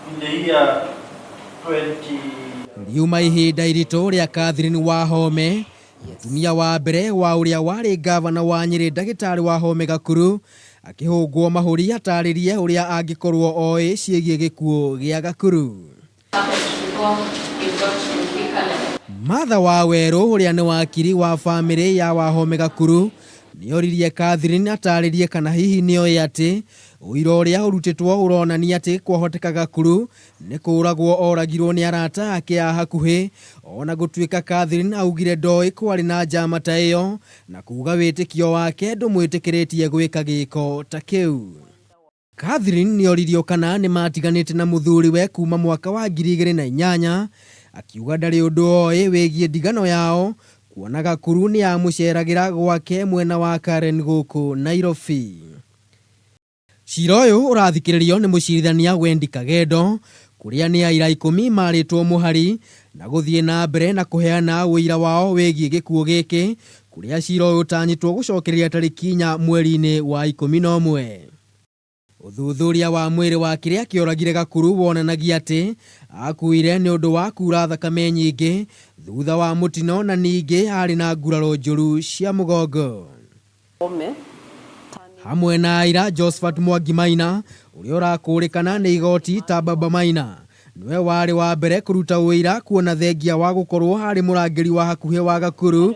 In the year 20. Riuma ihinda iritũ rĩa Catherine Wahome, mũtumia wa mbere wa ũrĩa warĩ ngavana wa Nyĩrĩ ndagĩtarĩ Wahome Gakuru, akĩhũngwo mahũri atarĩrie ũrĩa angĩkorwo oĩ ciĩgiĩ gĩkuũ gĩa Gakuru. Martha Wawerũ ũrĩa nĩ wakiri wa bamĩrĩ ya Wahome Gakuru nĩoririe Catherine atarĩrie kana hihi nĩoĩ atĩ ũira ũrĩa ũrutĩtwo ũronania atĩ kwahoteka Gakuru nĩ kũragwo oragirwo nĩ arata ake a hakuhĩ ona gũtuĩka Catherine augire ndoĩ kwarĩ na njama ta ĩyo na kuga wĩtĩkio wake ndũmwĩtĩkĩrĩtie gwĩka gĩko ta kĩu. Catherine nĩoririo kana nĩmatiganĩte na mũthuriwe kuma mwaka wa 2008 akiuga ndarĩ ũndũ oĩ wĩgiĩ ndigano yao kuona Gakuru nĩamũceragĩra gwake mwena wa Karen gũkũ Nairobi. Cira ũyũ ũrathikĩrĩrio nĩ mũcirithania Wendy Kagendo kũrĩa nĩ aira 10 marĩtwo mũhari na gũthiĩ na mbere na kũheana ũira wao wĩgiĩ gĩkuũ gĩkĩ kũrĩa cira ũyũ ũtanyĩtwo gũcokereria tarĩki 4 mweri-inĩ wa 11. Ũthuthuria wa mwĩrĩ wa kĩrĩa kĩoragire Gakuru wonanagia atĩ akuire nĩ ũndũ wa kura thakame nyingĩ thutha wa mũtino na ningĩ arĩ na nguraro njũru cia mũgongo. Hamwe na aira Josephat Mwangi Maina ũrĩa ũrakũrĩkana nĩ igoti ta Baba Maina nĩwe warĩ wa mbere kũruta ũira kuona thengia wa gũkorwo arĩ mũrangĩri wa hakuhĩ wa Gakuru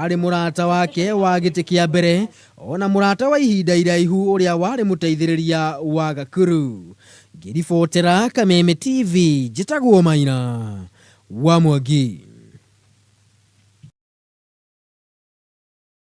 arĩ mũrata wake wa gĩtĩ kĩa mbere ona mũrata wa ihinda iraihu ũrĩa warĩ mũteithĩrĩria wa Gakuru. Ngĩribotera Kameme TV njĩtagwo Maina wa Mwangi.